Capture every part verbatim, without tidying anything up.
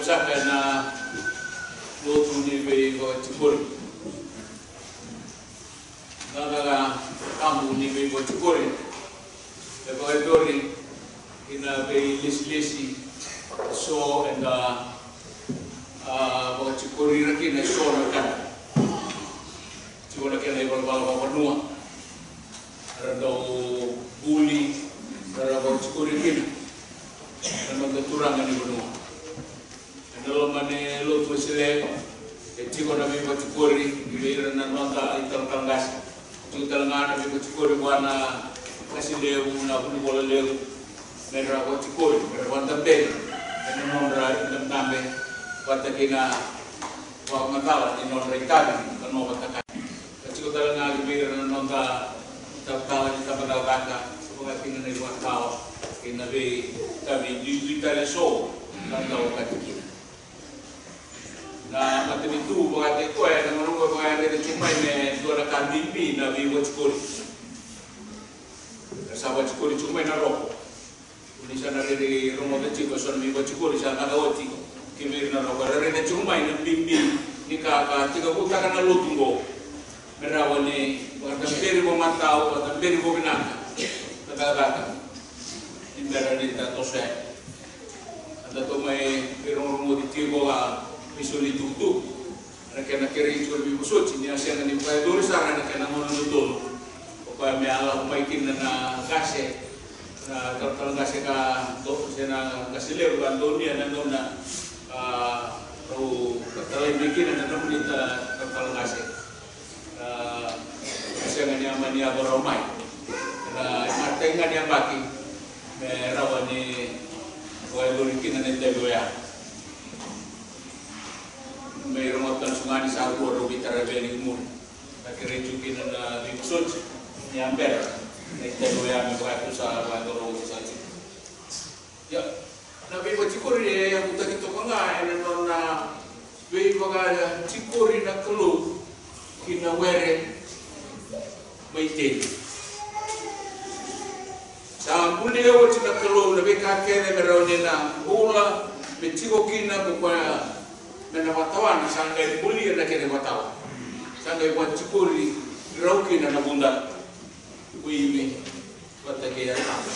Saka na lotu ni veivakatikori. Na cakacaka tabu ni veivakatikori e vakayacori ena veilesilesi eso eda, a, vakatikori ira kina eso na wekada. Tiko na kena ivalavala vakavanua era dau buli, era vakatikori kina na noda turaga ni vanua. Ena loma ni lotu Wesele e tiko na veivakatikori vei ira na noda italatala qase. Tiko tale ga na veivakatikori vua na qase levu, na vunivola levu, me ra vakatikori, me ra vakadaberi ena nodra idabedabe vata kei na vakamacala ni nodra itavi ka nodra vakataka. Ka tiko tale ga vei ira na noda italatala ni tabacakacaka, vaka kina na ivakatawa kei na veitavi duidui tale eso ka dau okati kina. Na matanitu vakataki koya ena gauna oqo e vakaraica tiko mai me dua na ka bibi na veivakatikori. Era sa vakatikori tiko mai na Roko. Ni sa na rairai rogoca tiko eso na veivakatikori sa caka oti ki vei ira na Roko. Era raica tiko mai na bibi ni ka ka tekivutaka na lotu oqo. Me rawa ni vakadaberi vakamatau, vakadaberi vakavinaka na cakacaka ni bera ni da toso yani. Eda tou mai veirogorogoci tiko a veisoli tukutuku. Na kena kerei tiko na veivosoti ni a sega ni vakayacori sara ena kena gauna dodonu. O koya me a lako mai kina na qase, na talatala qase ka do, se na qase levu ka donuya na gauna, a, rau talai mai kina na nomuni talatala qase. A, sega ni a mani yaco rawa mai ena imatai ga ni yabaki me rawa ni vakayacori kina na itavi oya. Me ira mada na sugani sa rua rau veitaravi yani i muri. Ka kerei tu kina na veivosoti ni a bera na itavi oya me vaka tu sa vakayacora oti sa tiko. Ia, na veivakatikori e yavutaki toka ga ena nona veivakatikori na Kalou ki na were mai Iteni. Sa bulia oti na Kalou na veika kece me rawa ni na bula me tiko kina ko koya me na vakatawana, sa qai bulia na kena vakatawa. Sa qai vakatikori rau kina na vuda ko Ivi vata kei Atama.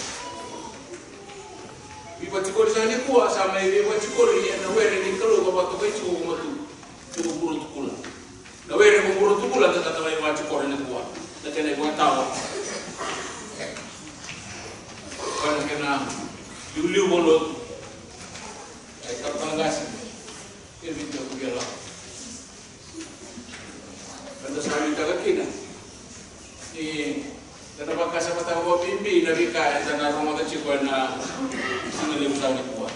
Veivakatikori sa nikua sa mai veivakatikori ena were ni Kalou ka vakatokai tiko ko Matu, tiko Burotukula. Na were ko Burotukula eda sa mai vakatikori nikua. Na kena ivakatawa, koya na kena liuliu vakalotu. Ai talatala qase, e vita kuria lako. Eda sa nuitaka kina ni da na vakasamataka vakabibi na veika eda na rogoca tiko ena siga levu sa nikua.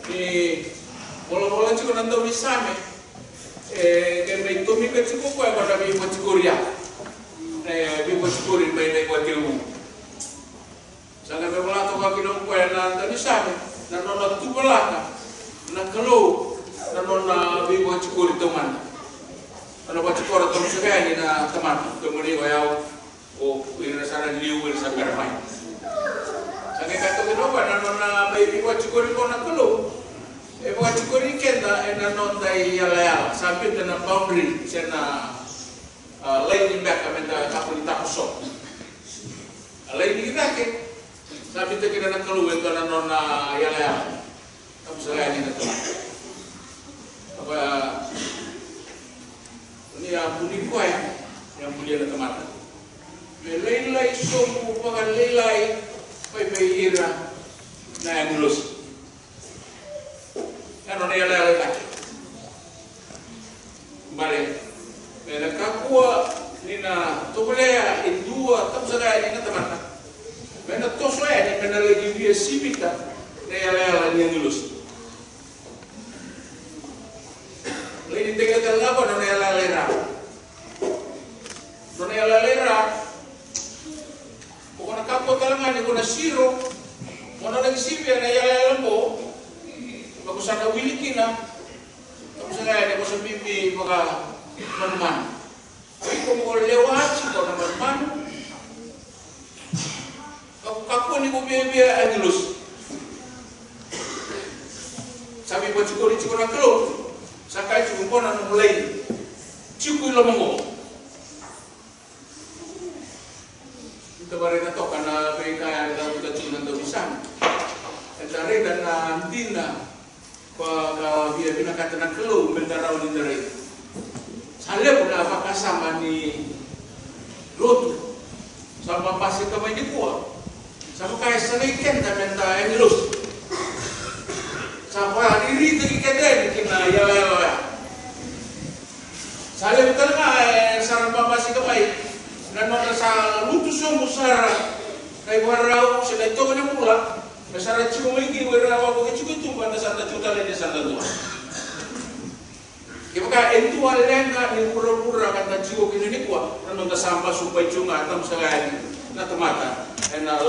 Ni volavola tiko na daunisame, e, ke mai tomika tiko koya ko na veivakatikori ya. E, veivakatikori mai na ivakatekivu. Sa qai mai vola toka kina o koya na daunisame, na nona tuvalaka na Kalou, na nona veivakatikori taumada. Nona vakatikora taumada saka yani na tamata, kemuni, o yau, o ira sara liu, ira sa bera mai. Sa qai kaya toka kina o koya na nona mai veivakatikori ko na Kalou e vakatikori keda ena noda iyalayala. Sa biuta na boundary se na, a, laini beka meda kakua ni takoso. A laini i cake sa biuta kina na Kalou e dua na nona iyalayala. Takoso yani na tamata. Ka koya ni a buli koya, ni a bulia na tamata, me lailai sobu vakalailai mai vei ira na agilosi. E nona iyalayala i cake. Bale, me na kakua ni na tovolea e dua tabu saka yani na tamata me na toso yani me na laki via sivita na iyalayala ni agilosi. Lai ni teke tale ga vua nona iyalayala i ra. Nona iyalayala i ra. Ko na kakua tale ga ni ko na siro, ko na laki sivia na iyalayala qo, me ko sa na wili kina, me ko sa na yani ko sa bibi vakamanumanu. Iko mo lewa tiko na manumanu. Ka, kakua ni ko viavia agilosi. A veivakatikori tiko na Kalou, sa kaya tiko, "Qo na nomu laini. Tiko i loma qo." Eda vakaraica toka na veika e cavuta tiko na daunisame. Eda raica na dina ka, ka via vinakata na Kalou meda rawa nida raica. Sa levu na vakasama ni lotu sa babasika mai nikua. Sa vaka e sagai keda meda agilosi. Sa vakariricaki keda yani ki na yalayala oya. Sa levu tale ga e sa na babasika mai na noda sa lutu sobu sara na ivakarau se na itovo ni bula. Me sa ra tiko mai ki o ira na wavoki tiko i tuba, da sa da tiko tale ni sa da dua. Kevaka e dua leqa ni vuravura ka da tiko kina nikua, na noda sa basu bai tiko ga, tabu saka yani na tamata ena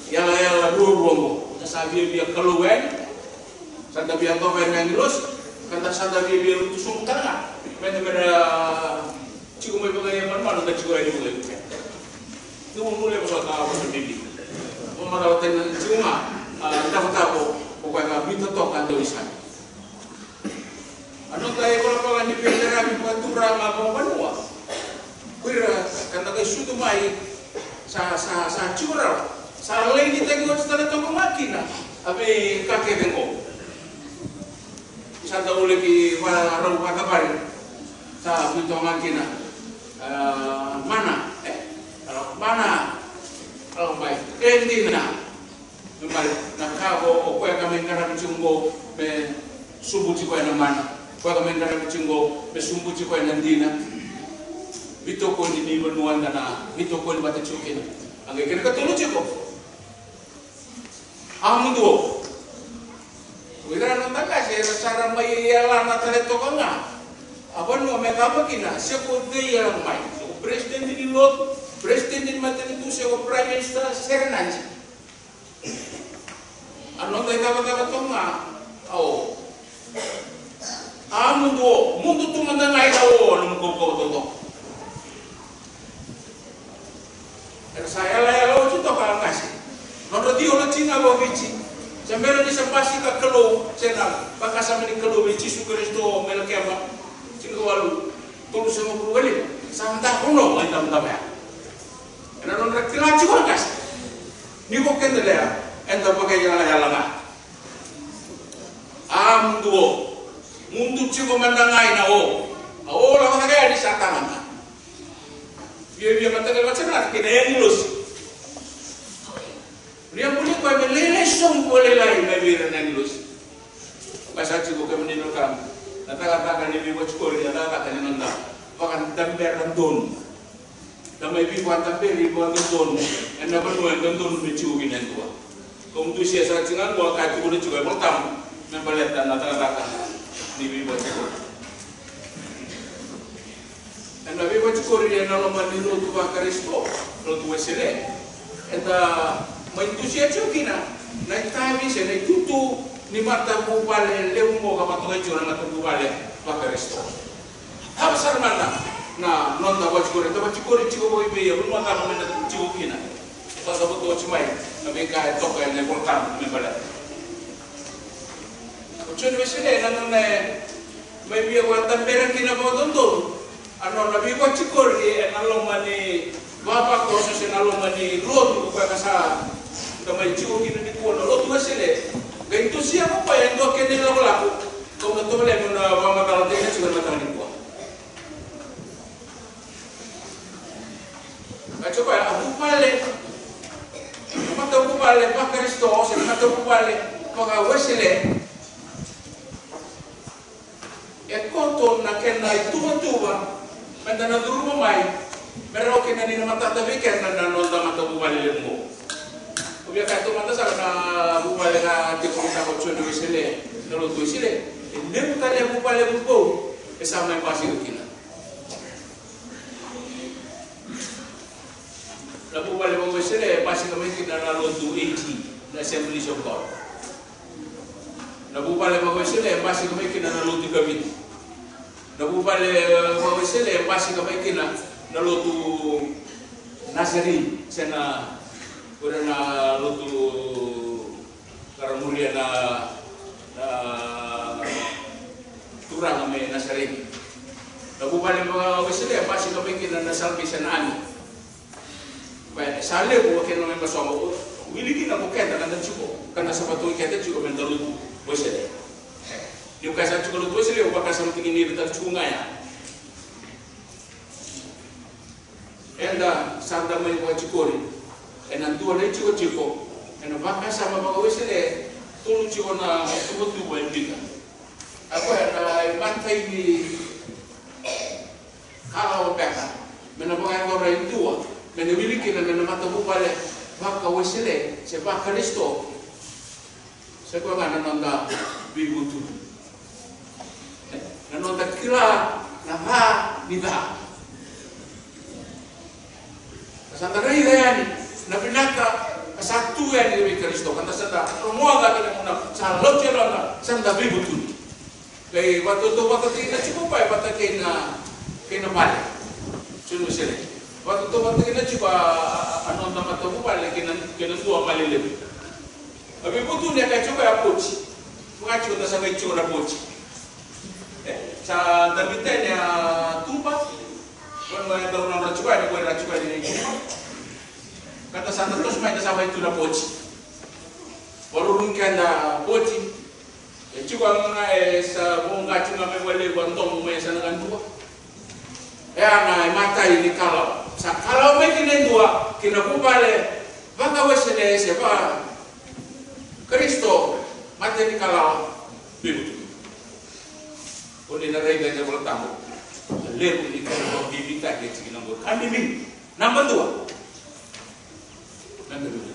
yalayala ruarua oqo. Da sa viavia Kalou yani, sa da via toka ena agilosi, ka da sa da viavia lutu sobu tale ga. Meda mera tiko mai vakaia manumanu, da tiko yani vakaia. Ni unu levu sa ka vakaia bibi. Mo macala tani na tiko ga, a, davodavo, o koya ka biuta toka a daunisame. A noda ivalavala ni veiqaravi vakaturaga vakavanua. Ko ira ka da qai sucu mai, sa, sa, sa tiko rawa. Sa lainitaki oti tale toka ga kina a veika kece oqo. Sa dau laki vakarau vakavari. Sa biu toka ga kina. A, mana, e? A, mana. A, mai. E dina. Me bale, na ka qo, o koya ka mai qaravi tiko qo me subuti koya na mana. O koya ka mai qaravi tiko qo me subuti koya na dina. Veitokoni ni vanua eda na veitokoni vata tiko kina. A qai kena ikatolu tiko. A muduo. O ira na noda qase era sa ra mai yalana tale toka ga. A vanua me cava kina, se ko cei e lako mai. Se ko president ni lotu, president ni matanitu, se ko prime minister, se ra nadi. A noda icavacava toka ga, a o. A mudu o, mudu tu mada ga i na o, nomu kaukauwa totoka. Era sa yalayala oti toka a qase. Nodra theology ga vakaviti. Se bera ni sa basika Kalou, se na vakasama ni Kalou vei Jisu Karisito, me lakeba, tinikawalu, tolusagavulu ka lima. Sa dakono, a idavodavo ya. Ena nodra kila tiko na qase. Ni ko keda lea, eda vakaiyalayala ga. A mudu o. Mudu tiko mada ga i na o. A o lako cake yani sa taga ga. Viavia mataqali vata sara ga kei na agilosi. Ni a buli koya me lailai sobu vakalailai mai vei ira na agilosi. Mai sa tiko kemuni na wekaqu. Na cakacaka ni veivakatikori, na cakacaka ni noda vakadabera donu. Da mai veivakadaberi vakadodonu ena vanua e dodonu me tiko kina e dua. Ko mudusia sara tiko ga qo ka tukuna tiko e Volatabu me baleta na cakacaka ni veivakatikori. Ena veivakatikori ena loma ni lotu vaKarisito, lotu Wesele, eda mai dusia tiko kina na itavi se na itutu ni matavuvale levu mo ka vatokai tiko na matavuvale vaKarisito. Cava sara mada na noda vakatikori, da vakatikori tiko vakaivei, e vanua cava me da tiko kina. Sa da votu oti mai na veika e toka ena iVolatabu me baleta. O Joni Wesele na nona e mai via vakadabera kina vakadodonu a nona veivakatikori ena loma ni vavakoso se na loma ni lotu ko koya ka sa da mai tiko kina nikua na lotu Wesele. Qai dusia ko koya e dua kena ilakolako. Kau na tovolea meu na vakamacala tiko ena mataka nikua. Ka tiko koya a vuvale, na matavuvale vaKarisito se na matavuvale vakaWesele. E koto na kena ituvatuva meda na curuma mai me rawa kina ni na matata vei keda na noda matavuvale levu. Au via kaya tu mada sara na vuvale ka tiko kina ko Joni Wesele, na lotu Wesele. E levu tale a vuvale vovou e sa mai basika kina. Na vuvale vakaWesele e basika mai kina na lotu A G, na Assemblies of God. Na vuvale vakaWesele e basika mai kina na lotu Kaviti. Na vuvale vakaWesele e basika mai kina na lotu Nazarene, se na, o ira na lotu ka ra muria na, na Na vuvale vakaWesele e basika mai kina na Salvation Army. Ba, e sa levu a kena me basoma, wili kina ko keda ka da tiko, ka da sa vatoki keda tiko me da lotu Wesele. Ni o ka sa tiko lotu Wesele, o vakasama tiki ni ira tale tiko ga ya. Eda sa da mai vakatikori ena dua na itikotiko ena vakasama vakaWesele, tolu tiko na tuvatuva e biuta. A koya na imatai ni kalawa beka me na vakayacora e dua me na wili kina me na matavuvale vakaWesele se vaKarisito. Sa koya ga na noda veivutuni, na noda kila na ca ni ca. Ka sa da raica yani na vinaka ka sa tu yani vei Karisito, ka da sa da rogoca kina, na sa lauti yaloda, sa da veivutuni. Qai vakatautauvatataki na tiko koya vata kei na, kei na vale. Joni Wesele. Vakatautauvatataki na tiko a, a, a noda matavuvale kei na, kei na dua vale levu. A veivutuni e kaya tiko ya poti. Vaka tiko da sa qai tiko na poti. E, sa da vitene a tuba. Koya mai dau nodra tiko yani, koya ra tiko yani na tuba. Ka da sa da toso mai da sa mai tu na poti. Vakaruru keda poti. E tiko ga e sa voqa tiko ga mai vakalevu a domo mai yasana kadua. E a ga e matai ni kalawa. Sa kalawa mai kina e dua ki na vuvale vakaWesele se vaKarisito, matai ni kalawa. Biu. O ni na raica ena iVolatabu. Levu ni kalawa bibitaki e tiki na qori. Ka bibi. Naba dua. Naba dua.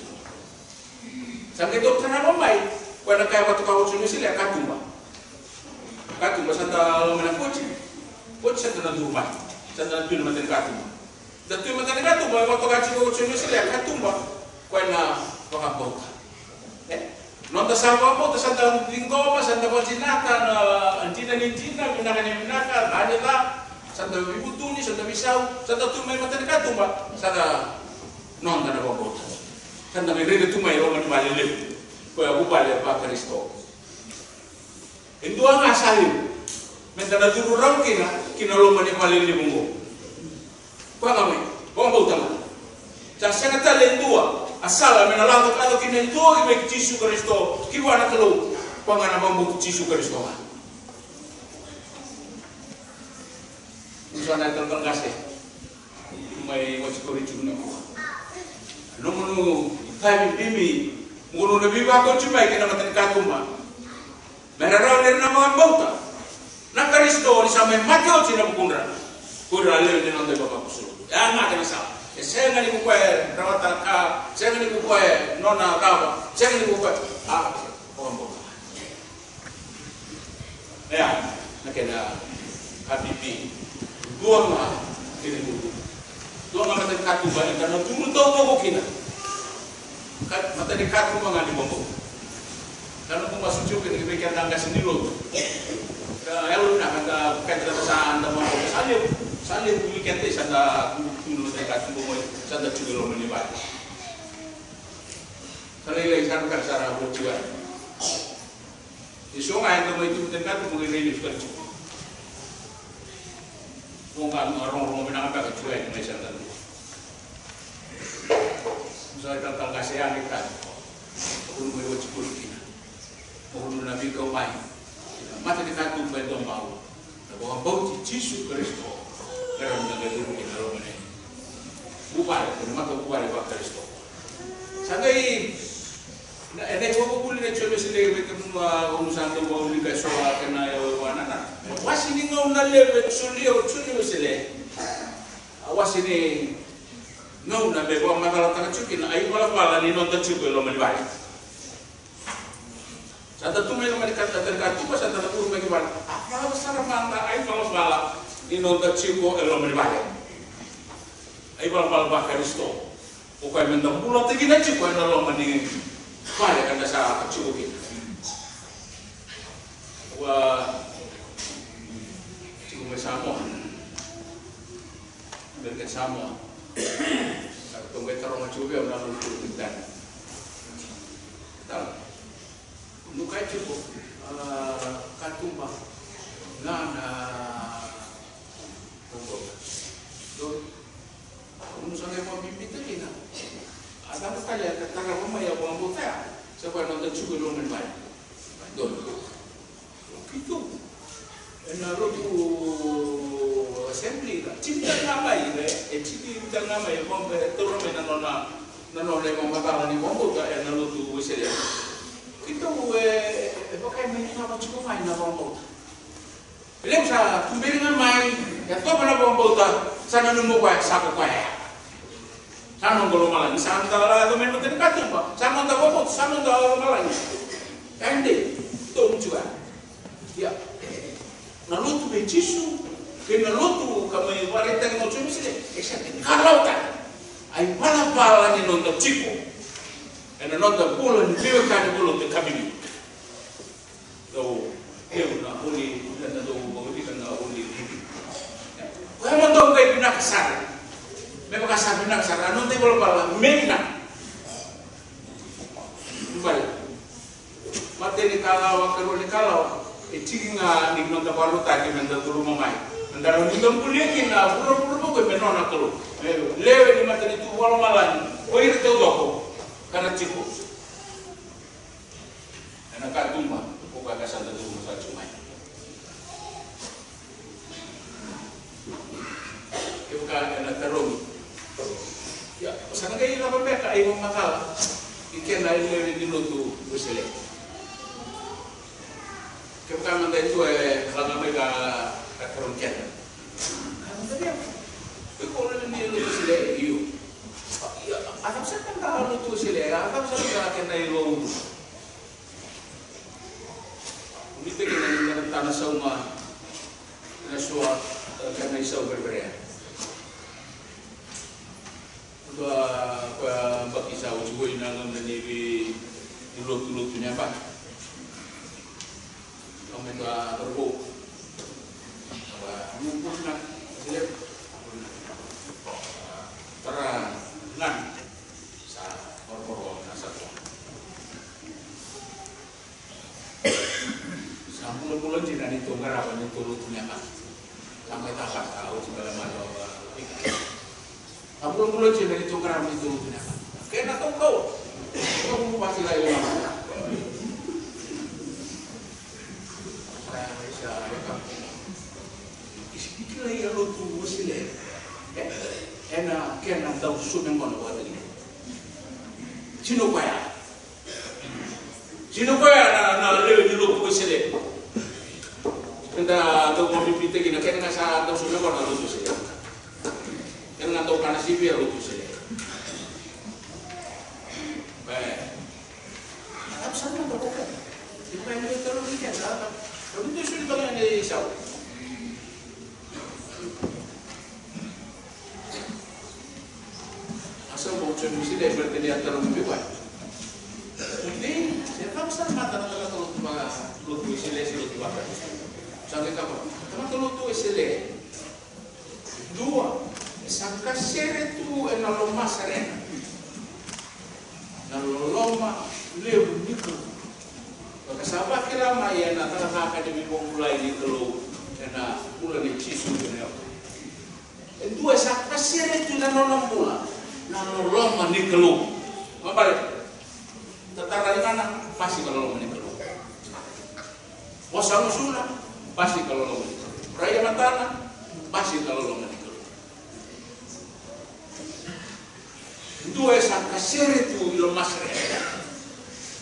Sa qai dau tarava mai, koya na ka e vakatoka oti Joni Wesele a katuba. Katuba sa da loma na poti. Poti sa da na duru mai. Sa da na tu ena mata ni katuba. Da tu ena mata ni katuba, e vakatoka tiko oti Joni Wesele a katuba. Koya na vakabauta. E? Noda sa vakabauta, sa da ciqoma, sa da vatinata na dina ni dina, vinaka ni vinaka, ca ni ca. Sa da veivutuni, sa da veisau, sa da tu mai mata ni katuba, sa da noda na vakabauta. Sa da mai raica tu mai loma ni vale levu, koya vuvale vaKarisito. E dua ga sa levu me da na curu rawa kina ki na loma ni vale levu oqo. Koya ga mai vakabauta ga. Sa sega tale e dua a sala me na lako, lako kina e dua ki vei Jisu Karisito, ki vua na Kalou. Koya ga na vakabauti Jisu Karisito ga. Ni sa na talatala qase mai watikori tiko nikua. Nomuni itavi bibi, mo ni na veivakauti mai kei na mata ni katuba. Me ra rawa ni ra na vakabauta na Karisito ni sa mai mate oti na vukudra. Ko ira lewe ni noda ivavakoso. E a ga kena sala. E sega ni ko koya e rawata ka, sega ni ko koya e nona cava, sega ni ko koya. A, vakabauta. Ea, na kena ka bibi. Dua ga kena iukuuku. Dua ga mata ni katuba eda na curu taucoko kina. Ka, mata ni katuba ga ni vakabauta. Ka na ku masu tiko kina vei keda qase ni lotu. Ka yalo vinaka da, keda sa da vakabauta. Sa levu, sa levu vei keda sa da curu, curu mata ni katuba mai, sa da curu loma ni vale. Sa lailai sa na ka sa ra vo tiko. E so ga e dau mai tu tani katuba qai rai lesu ka tiko. Ko ga na rogorogo vinaka beka tiko yani mai sa dau. Sa ka ka ka se yani ka. Ko nu mai wati ko kina. Ko nu na vika mai. Na mata ni katuba e dau mau. Na vakabauti Jisu Karisito. Era na qai duru kina loma nei. Vuvale, ko na mata vuvale vaKarisito. Sa qai Na, ena ivakavuvuli na Joni Wesele, vei kemuni, a, au sa dau vakavulica e so a kena yawa na, na, na wase ni gauna levu e solia o Joni Wesele. A wase ni gauna me vakamacalataka tiko kina a ivalavala ni noda tiko e loma ni vale. Sa da tu mai loma ni katuba, sa da na kuru mai ki vale. A cava sara mada a ivalavala ni noda tiko e loma ni vale? A ivalavala vaKarisito. O koya me da bulataki na tiko ena loma ni vale ka da sa tiko kina. Ua tiko mai Samoa. Amerika Samoa. Sa ratou qai taroga tiko vei au na noqu tiko tani. Tala. Nuka tiko, a, katuba. Na, na Ena lotu assembly, tiki tale ga mai, e, e tiki tale ga mai, e, taura mai na nona, na nona ivakamacalataki ni vakabauta ena lotu Wesele. Keitou e, e vaka e mai cava tiko mai na vakabauta. E levu sa tuberi ga mai, e toka na vakabauta, sa nanuma o koya sa ko koya. Sa noda lomalagi, sa noda yaco mai na matanikatuba, sa noda vakabauta, sa noda lomalagi. Ede, tou mutua. Ia, na lotu vei Jisu, kei na lotu ka mai vakaraitaki na Jisu, e sa te kalautaka. A ivalavala ni noda tiko ena noda bula ni veiwekani, bula ni kamini. Dau, eu na oli, na dau, dau, na oli, koya mo dau qai vinaka sara. Me vaka sa vinaka sara, a noda ivalavala me vinaka. Vale. Matai ni kalawa, karua ni kalawa, e tiki ga ni noda vakarautaki me da curuma mai. Me da rawa ni da bulia kina na vuravura vou me nona Kalou. Me lewe ni matanitu vakalomalagi, o ira taucoko ka na tiko ena katuba, ko koya ka sa da curuma sa tiko mai. Kevaka ena tarogi. Ia, o sa na qai lako beka e ivakamacalataki kei na lewe ni lotu Wesele. Kevaka mada e dua e laga mai ka, ka tarogi keda. Ka mada via. Ko iko lewe ni lotu Wesele, io. Ia, a cava sara na lotu Wesele, a cava sara na kena iloulu. Ni tekina ni na tana sauma na sua, eh, kena isau berebere. Dua koya baki sa oti voli na gauna ni vei ni lotu, lotu ni yabaki. Au me dua cauravou. Au a luvu na, sile. Tara na. Sa korokoro na sa toa. Sa bulabula dina ni tou qarava ni tou lotu ni yabaki. Sa mai tala sa oti bale mai o, a, sa bulabula dina ni tou qarava ni tou lotu ni yabaki. Kena tou kau. Tou lotu vasi lai lama. Sa, sa, sa, Isi kila ia lotu Wesele. E, ena kena dau sumegona vakataki. Sino koya. Sino koya na, na lewe ni lotu Wesele. Eda dau mabibitaki na kena ga sa dau sumegona na lotu Wesele. Kena ga dau kana sivia lotu Wesele. E. Dua, e sa kasere tu ena lomasereka na loloma levu ni Kalou. Vaka sa vakila mai ena cakacaka ni veivakabulai ni Kalou ena bula nei Jisu ena yau. E dua e sa kasere tu ena nona bula na loloma ni Kalou. Mabale, tatara ligana, pasi ka loloma ni Kalou. Vosa gusuna, pasi ka loloma ni Kalou. Raica matana, pasi ka loloma ni Kalou. Dua e sa kasere tu i lomasereka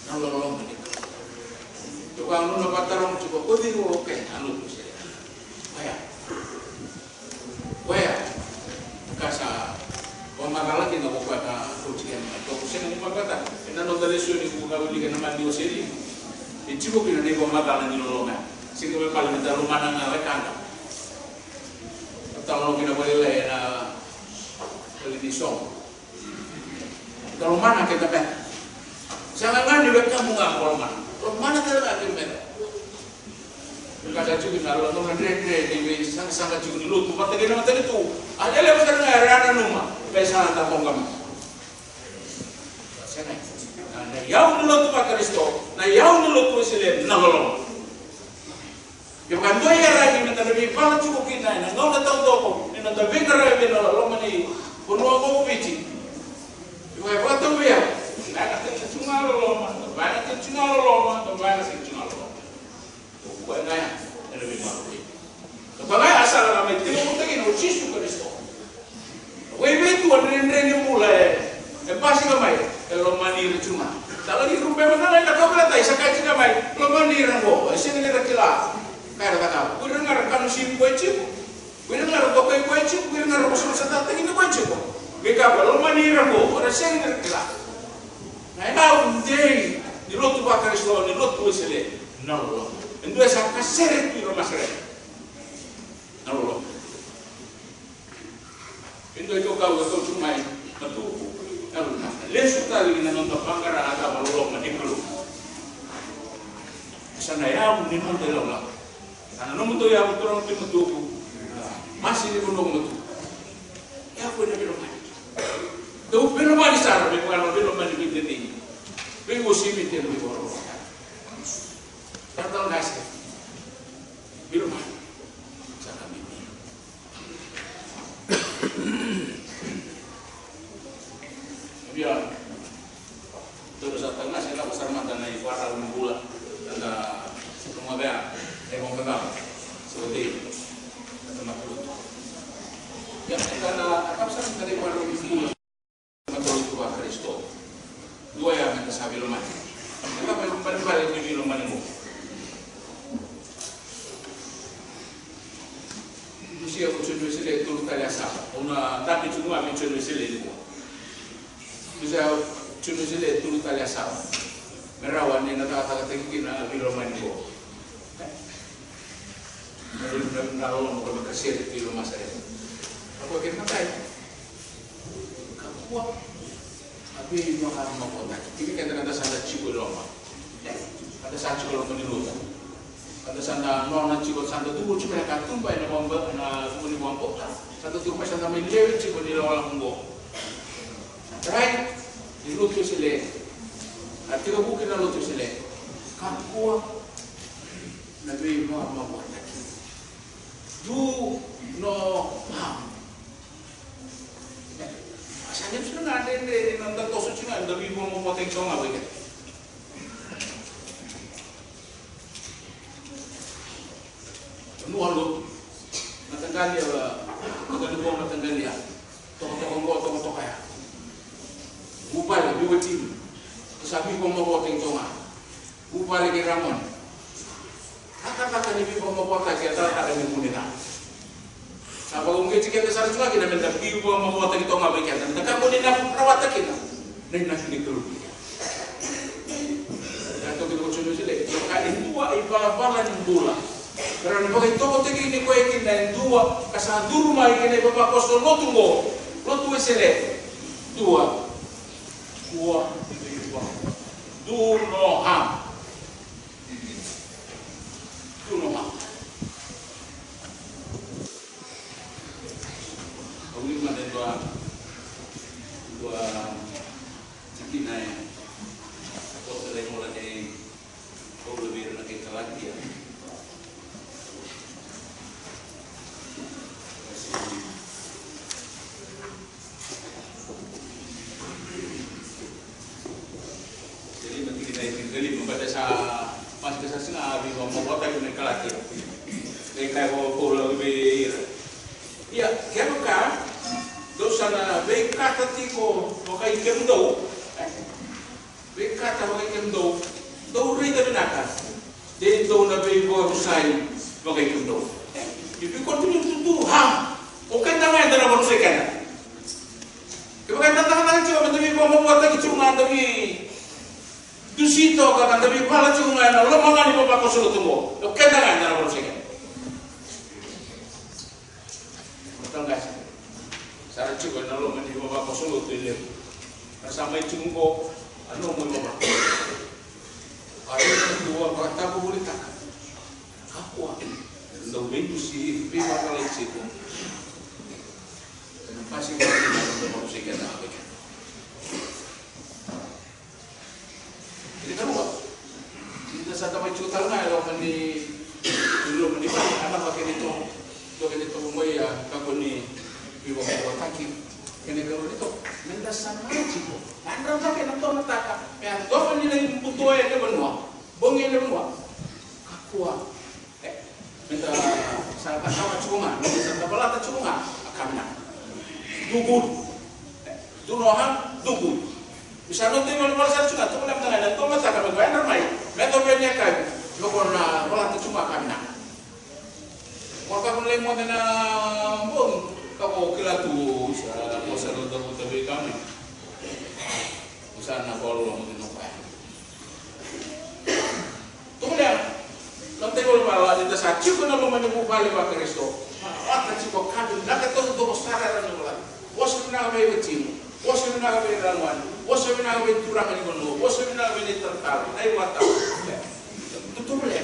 na loloma ni Kalou. Tou vakanuinui vakataroga tiko, o cei o kena lotu Wesele? Oya. Koya ka sa vakamacala kina ko koya ka kauti kina na toku. Sega ni vakataka ena noda lesoni ko ka wilika na Maciu se Livi. E tiko kina na ivakamacala ni loloma. Sega me bale me da lomana ga wekada. Talanoa kina vakalailai ena vale ni soqo. Da lomana keda beka. Sega ga ni wekamu ga ko lomana. Lomana keda beka keda beka. Ka sa tiko na loloma dredre ni veisaqasaqa tiko ni lotu vata kei na matanitu. A lelevu sara ga era nanuma me sa da koqama. Sega. Na, na iyau ni lotu vaKarisito, na iyau ni lotu Wesele na loloma. Kevaka dua e iyaragi me da na veivala tiko kina ena gauna taucoko ni noda veiqaravi ena loma ni vanua ko Viti. Kevaka e vakatau vei au, na ka tiko ga loloma, na ka tiko ga loloma, na ka tiko ga loloma. O koya ga ya ena veivala. Era cakava. Ko ira ga ra kanu sivi koya tiko. Ko ira ga ra dokai koya tiko. Ko ira ga ra vosavosataki koya tiko. Qai kaya, lomani ira qo, era sega ni ra kila. Na yavu dei ni lotu vaKarisito, ni lotu Wesele, na loloma. E dua e sa kasere tu i Roma sara. Na loloma. E dua e kau, e kau tu mai na tuku. Na loloma. Lesu tale ki na noda vaqara na loloma ni Kalou. Sa na yavu ni noda ilawalawa. Sa na nomu dau yavu turaga tu na tuku. Masi ni vanua ko matuku. Yavu ena veilomani. Dau veilomani sara me vaka na veilomani vei cecei. Vei uasivi tena vei voro. Tata qase. Veilomani. Sa na bibi. Via. Tou sa tau na se lako sara mada na ivakarau ni bula. Eda loma vea, e loma vea. So dei. Eda na kulutu. Ia, eda na, eda sa mada na ivakarau ni bula. Matalotu vaKarisito. Dua ya meda sa veilomani. Meda mai balebale ni veilomani mo. Dusia ko Joni Wesele e tolu tale a sava. Au na dabe tu ga vei Joni Wesele ni ko. Dusia ko Joni Wesele e tolu tale a sava. Me rawa ni na cakacakataki kina a veilomani ko. Na loloma ko me kasere tu i loma sara. Ako kena kai. Kakua. A veivakamavoataki. Kina keda kada sa da tiko i loma. Kada sa tiko i loma ni lotu. Kada sa da nona tiko, sa da curu tiko ena katuba, ena vaba, ena curu ni vabauta. Sa da curu mai, sa da mai lewe tiko ni lawalawa qo. Rai, ni lotu Wesele. A tiko vuki na lotu Wesele. Kakua na veivakamavoataki. Do no harm. Sa qai sega ni dredre ni da toso tiko ga, da veivakamavoataki toka ga vei keda. Vanua lotu. Mataqali, a, mataqali vua, mataqali ya. Tokatoka qo, tokatoka ya. Vuvale, veiwatini. Sa veivakamavoataki toka ga. Vuvale kei ragone. Cakacaka ni veivakamavoataki e cakacaka ni vu ni ca. Sa vakauqeti keda sara tu ga kina meda veivakamavoataki toka ga vei keda. Meda kakua ni na rawata kina na inaki ni Kalou. Ka toki toka Joni Wesele, ka e dua ivalavala ni bula. Ka rawa ni vakaitokotaki ni koya kina e dua ka sa curu mai kina ivavakoso lotu qo, lotu Wesele. Dua. Dua. Do no harm. Tu no ma. Au ni mada e dua, dua tikina e apositolo e vola nei Paula vei ira na kai Kalatia. Sa lima tikina e tinikalima, baleta sa maske sa sega ni veivakamavoataki na Kalatia. Qai kaya ko Paula vei ira. Ia, kevaka dou sa na veikata tiko vakai kemudou, e, veikata vakai kemudou, dou raica vinaka. Dei dou na veivakarusai vakai kemudou. If you continue to do harm, o keda ga eda na vakarusai keda. Kevaka eda cakacaka tiko meda veivakamavoataki tiko ga, da veidusi toka, ka da veivala tiko ga ena loma ga ni vavakoso lotu qo, o keda ga eda na vakarusai keda. Mataqali. Sa ra tiko ena loma ni vavakoso lotu e levu. Ra sa mai tiko qo, a nomu ivavakoso. A ira tu a vakatavuvulitaka. Kakua. Dau veidusi, veivakalai tiko. Ena pasi kina na nomu ivavakoso keda. Kena ikarua, ni da sa tamai tiko tale ga e loma ni, ni loma ni vale, a lava kena itovo, dua kena itovo mai a kakua ni veivakamavoataki. Kena ikarua ni tovo, me da sa mai tiko. Yadra cake na domataka, me yacova ni lai buto e lewe ni vanua, bogi e lewe ni vanua. Kakua. E, meda sa cakava tiko ga, meda sa cavalata tiko ga, a ka vinaka. Do good. E, do no harm, do good. Me sa noda ivalavala sara tiko ga, tukuna mada ga na domataka me ko yadra mai, me yacova ni yakavi, me ko na valata tiko ga a ka vinaka. Ko kakua ni lai moce na bogi, ka ko kila tu sa, ko sa rauta vuta vei kami. Ko sa na ko lolo moce na koya. Tukunia, na tevoro vala ni da sa tiko na loma ni vuvale va Karisito. Ata tiko ka vinaka taucoko sara era na vala. Vosa vinaka vei watimu. Vosa vinaka vei lagone. Vosa vinaka vei turaga ni vanua. Vosa vinaka vei na italatala. Na ivakatawa. Tutuvulia.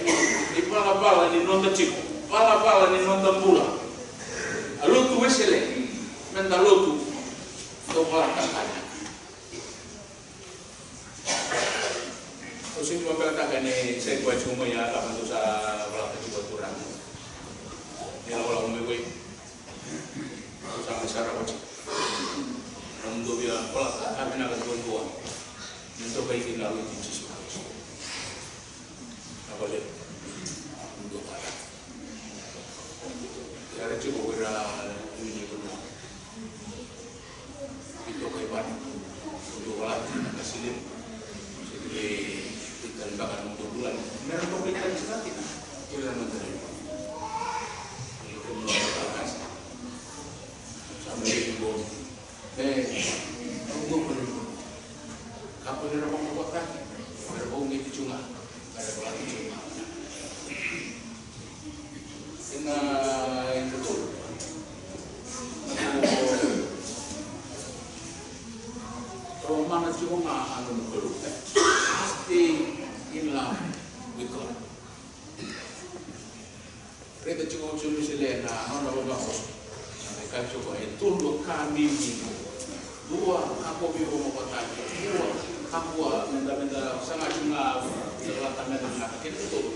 Ivalavala ni noda tiko. Valavala ni noda bula. A lotu Wesele. Meda lotu. Dou valata tale. Au sega ni vakabelataka ni sa i koya tiko mai a ka dou sa valata tiko a turaga. Ni lako mai vei. Dou sa mai sara oti. Nomudou via valata ka vinaka duadua. Ni dou kai kina a lotu i Jisu Karisito. Na vale. Nomudou valata. Ia era tiko ko ira ni vanua. Itokai vani, dou valati na kasi levu. Se vei ita ni baka na dou vulagi. Mera dou vei tani sina kina. Ira na dou vei. Ira na dou vei. Sa me vei dou. Me, dou dou vei. Kapo ni ra vakavataki. Mera vau nge ti tsunga. Mera valati tsunga. Ena itutu. Lomana tiko ga a nomu Kalou. Stay in love with God. Raica tiko o Joni Wesele na nona vakavosa. Sa mai kaya tiko e tolu ka bibi. Dua, kakua ni vakamatei. Dua, kakua meda, meda saga tiko ga, meda lata meda vinaka. Kena ikatolu,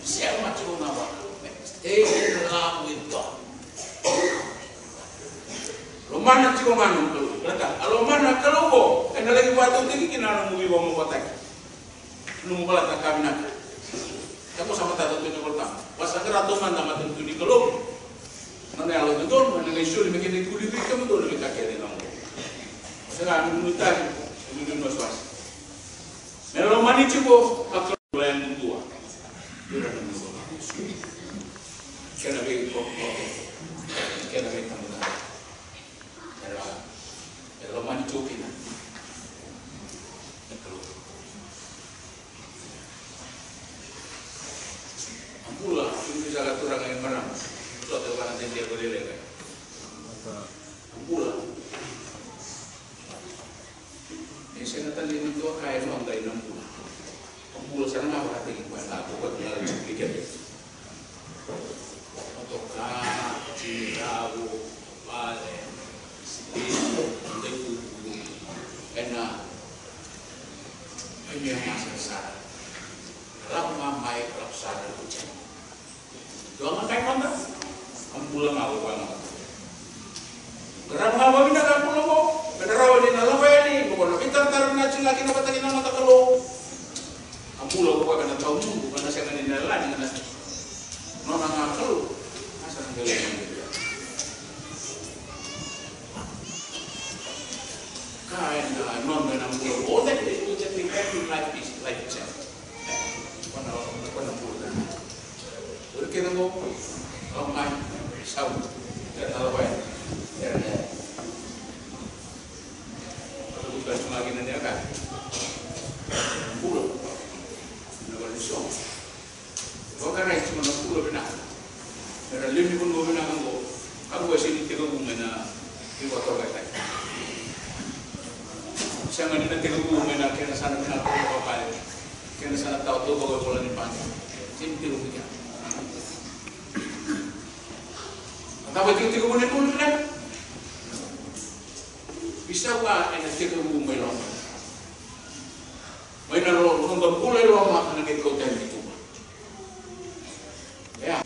sema tiko ga vaka. Stay in love with God. Lomana tiko ga nomu Kalou. Baleta a lomana na Kalou qo, ena laki vakatautaki kina na nomu veivakamatei. Nomu valata ka vinaka. Ia ko sa matata tu ena Volatabu. Vakasaqara taumada na matanitu ni Kalou. Na nona yalododonu, ena qai soli me kena ikuri vei kemudou na veika kece ga oqo. Sega ni nuitaki, ni nuinuiwasewase. Me lomani tiko, a Kalou e dua. Ira na Kalou. Kena veikoro. Kena veitabana. Era, era lomani tu kina na Kalou. A bula, tu ni saka turaga e marama. Sote vana dede ko lele ka. A bula. E sega tale ni dua ka e noda ina bula. A bula sara ga vakataki koya na ko koya na lala ni kete. Motoka, tini, rau, vale, sikini, dai kuku, ena, ena masa sara. Lako ga mai, lako sara, lako tiko. Dua ga kai mada, a bula ga ko koya ga. Qarava ga vakavinaka na bula qo, me na rawa ni na lako yani, mo na veitaratara vinaka tiko ga kina vata kei na noda Kalou. A bula qo ka na tawamudu, ka na sega ni na yalani, ka na nona ga Kalou, a sa na qai lai. Ka ena noda na bula qo, that is what we have in life is life itself. Ko na, ko na bula. Ori kece qo, au mai, sau, era na lako yani, era na yali. Au na kuta tu mai kina ni a ka. Bula. Na vale ni sogo. Vakarai tiko na bula vinaka. Era lewe ni vanua vinaka qo. Kakua e sega ni tekivu mai na ivakatokataki. Sega ni na tekivu mai na kena sa na vinaka ko vakavale. Kena sa na tawa taucoko e vola ni baqe. Sega ni tekivu mai kea. A cava e tekivu mai na bula vinaka? Veisau ga ena tekivu mai loma. Mai na lo, noda bula i loma, na qai kauta yani ki tuba. Ia,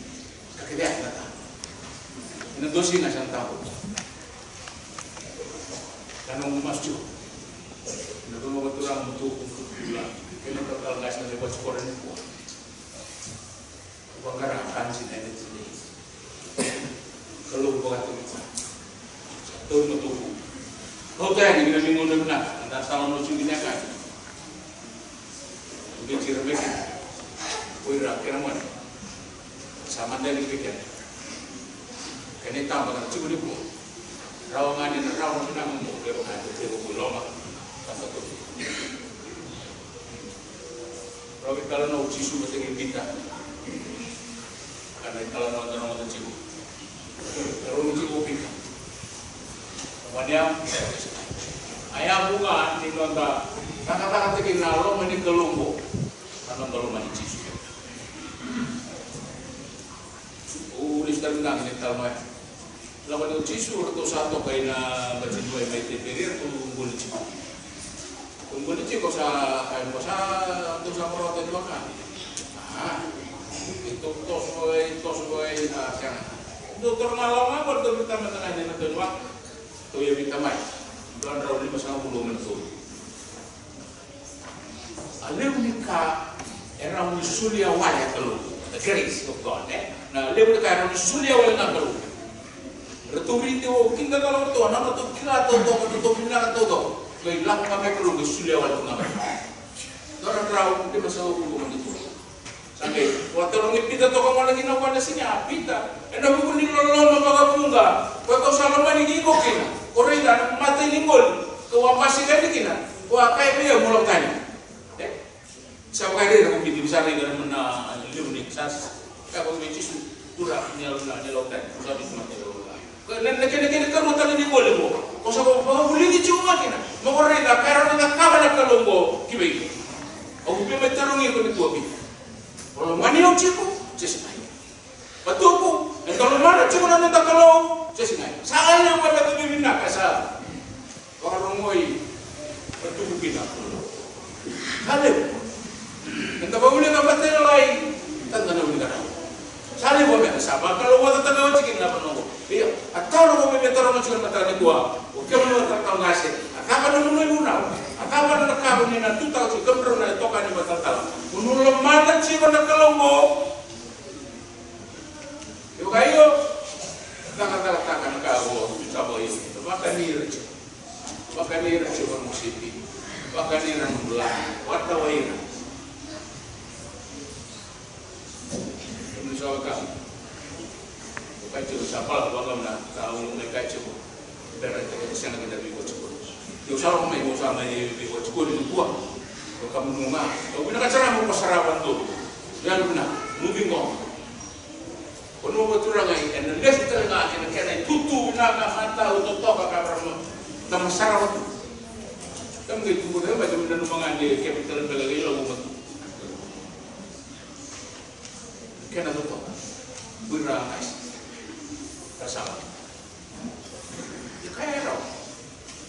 ka kece yani na ka. Ena dosi na sa na tabu. Ka nomu masu tiko. Na nomu turaga, nomu tuku, nomu bula. Kei na talatala qase na qai vakatikora nikua. Vaqara ka dina ena tini. Kalou vakataki koya. Sa tauri matou. Kauta yani ki na veigauna vinaka, na da talanoa tiko kina e kai. Vei ira, vei keda. Ko ira kei na gone. Sa mada yani vei keda. Kena itaba na tiko ni vua. Rawa ga ni na rawa na vinaka mo kevaka e tiko ko i loma. Taba toki. Rawa italanoa o Jisu vata kei Pita. Kana italanoa da rogoca tiko. Rawa ni tiko o Pita. Mani yavu. A yavu ga ni noda cakacakataki na loma ni Kalou qo. Na noda lomani Jisu. O Jisu tale ga ni talanoa. Lako ni o Jisu, ratou sa toka ina bati dua mai Tiberia, ratou qoli tiko. Ratou qoli tiko sa, kaya, sa, ratou sa marota ni waka. A, e toso, e toso, e, a, sega. Ratou toro ga lako ga, ratou vita mata ga ni na toni waka. Ratou ia vita mai. Dua drau limasagavulu na tolu. A levu ni ka e rawa ni solia wale na Kalou. The grace of God, e? Na levu ni ka e rawa ni solia wale na Kalou. Ratou ridi o kida na ratou, na ratou kila taucoko, ratou vinaka taucoko. Qai lako ga mai Kalou, qai solia wale tu ga mai. Dua na drau limasagavulu na tolu. Sa qai vakatarogi Pita toka gona kina o koya na siga, a Pita, ena vuku ni loloma vakavuqa ko kau sa lomani iko kina, ko raica na mata ni qoli kau a basika yani kina, ko a kaya vei au mo lako tani. E? Sa vakaraica ko Pita, sa raica na levu ni sa, sa kaya ko vei Jisu, Turaga, ni lako tani, ko sa biuta mata. Na, na kena, kena karua tale ni qoli qo. Ko sa ko vakavulici tiko ga kina. Mo ko raica, ka rawa ni cakava na Kalou qo ki vei iko. Au via mai tarogi iko nikua Pita. O lomani au tiko, se sega? Vatuku, eda lomana tiko na noda Kalou, se sega? Sa levu na ka vinaka sa vakarogoi, vatuku kina. Sa levu. Eda vakavulica vata e lai, eda na vulica rawa. Sa levu a meda sa vakalougatataka oti kina na vanua qo. Ia, a taro qo me me taroga tiko na mataka nikua. O kemuni na talatala qase, a cava na nomuni vunau? A cava na ka ko ni na tutaka tiko kemudrau na itokani vatalatala? Mo ni lomana tiko na Kalou qo. Io, ka io, cakacakataka na ka qo, sa vakaio, vakani ira tiko. Vakani ira tiko na nomu sipi. Vakani ira na nomu lami. Vakatawa ira. Kemuni sa vaka. Ko kai tiko sa pala ko vaka na ka au mai kai tiko. Bera tiko sega kina vei ko tiko. Io sa lako mai ko sa mai vei ko tiko ni kua. Ko kamunu ga. Ko vinaka sara mo ko sara vandu. Ia luna. Moving on. Ko nomu vaturaga ena lesu tale ga kina kena itutu vinaka, matau totoka ka vara na masara vatu. Kemu qai tubu tale mai kemu nanuma ga ni kemu tale beka qai lako vatu. Kena totoka. Vira a kaisi. Ka sala. Ia kaya e rawa.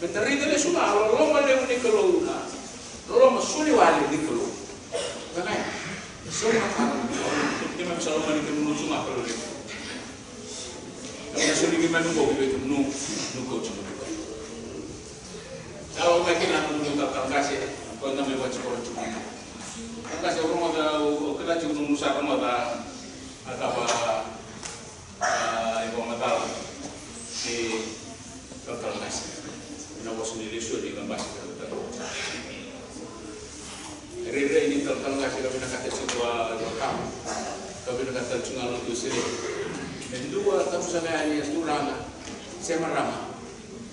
Me da raica lesu ga a loloma levu ni Kalou, na loloma soli wale ni Kalou. Ka kaya, e so na ka, keimami sa lomani kemunu tu ga Kalou levu. Keimami sa soli keimami qo ki vei kemunu, nu kauti kemunu. Sa lako mai kina na nomu talatala qase, ko na me vakatikora tu. Talatala qase, au rogoca, au kila tiko nomu sa rogoca, a cava A, e vakamacala ni talatala qase. Na vosa ni lesoni na basi talatala. E rairai ni talatala qase ka vinakata tiko a Rakamu. Ka vinakata tiko ga lotu Wesele. E dua tamusaka yani a turaga se marama.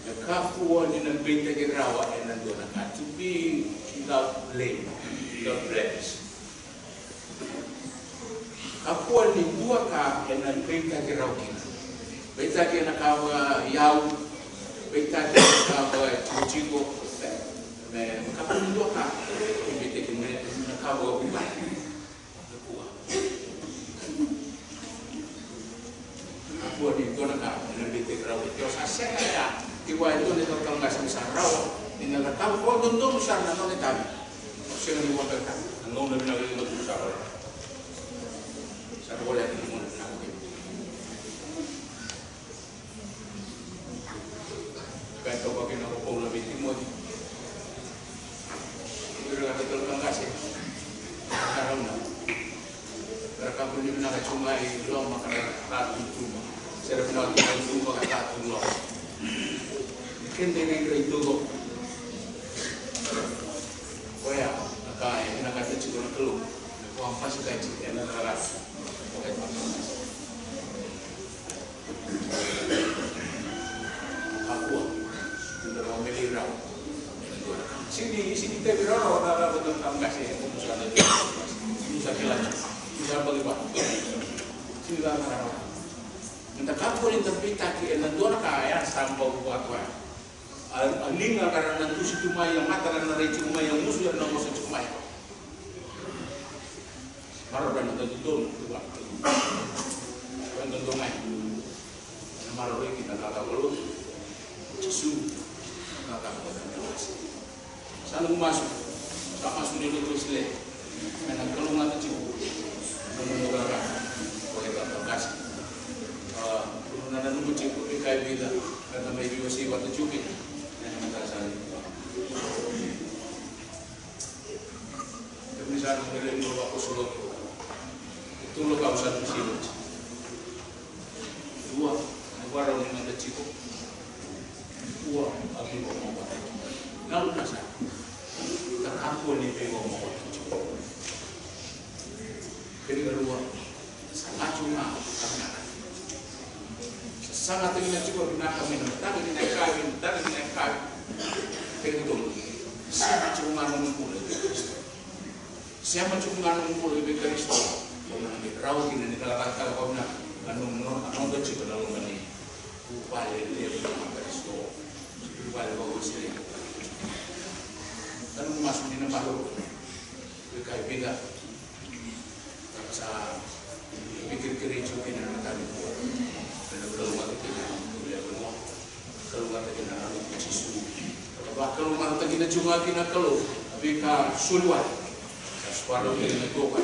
E kakua ni na beitaki rawa ena dua na ka. To be without blame, without blemish. Kakua ni dua ka ena beitaki rawa kina. Beitaki ena ka vaka iyau, beitaki ena ka vaka tikotiko. Me kakua ni dua ka e beitaki me na ka vaka vuqa. Kakua. Kakua ni dua na ka ena beitaki rawa. Ke o sa sega ya, ke vua e dua na italatala qase me sa rawa ni na cakava vakadodonu sara na nona itavi. O sega ni vakataka na gauna vinaka ni lotu sa rawa. Sa rawa ni gauna vinaka ni. Ka e toka kina ko Paula vei Timoci. Ira na italatala qase. Ka rauna. Ra kakua ni vinaka tu mai loma ka ra tu tuba. Se ra vinaka tu mai tuba ka ra tu loma. Keda ira i tuba. Koya na ka e vinakata tiko na Kalou. Me ko a pasi ka tiko ena rara. Koya na ka. Meda kakua ni da beitaki ena dua na ka ya sa bau vakatoya. A, a liga ka ra na dusi tu mai, a mata ra na rai tiko mai, a gusu era na vosa tiko mai. Maroroi na dodonu tu vata. Dodonu mai. Na maroroi ki na kakau lotu. Jisu. Na kakau lotu. Sa noqu masu, sa masu ni lotu Wesele, me na kalougata tiko na nomu qarava, o ira na qase. A, na nanuma tiko, e kai vica, me na mai veiwasei vata tiko kina, me na mataka sara ni. Kemuni sa na qai rai ni vakulotu, e tolu ka au sa dusia oti. Dua, na varau ni noda tiko. Dua, a veivakamavoataki. Na luna sa. Ka kakua ni veivakamavoataki. Kena karua, sa latu ga, ka vinaka. Sa sagataki na tiko vinaka mai na mataka ni na yakavi, mataka ni na yakavi. Kena karua, sa latu ga na nomu bula. Sema tiko ga na nomu bula vei Karisito. Ko na qai rawa kina ni calacataka vakavinaka na nomu, a noda tiko na loma ni vuvale levu na Karisito. Vuvale vakawasei. Ka nomu masu ni na balo. Vei kai vica. Ka sa veikerekere tiko kina na mataka nikua. Ka na kalougata kina na nomu bula. Kalougata kina na Kalou ko Jisu. Ka vakalougatataki na tiko ga kina Kalou. A veika soli wale. Sa soli wale kina na tiko ga.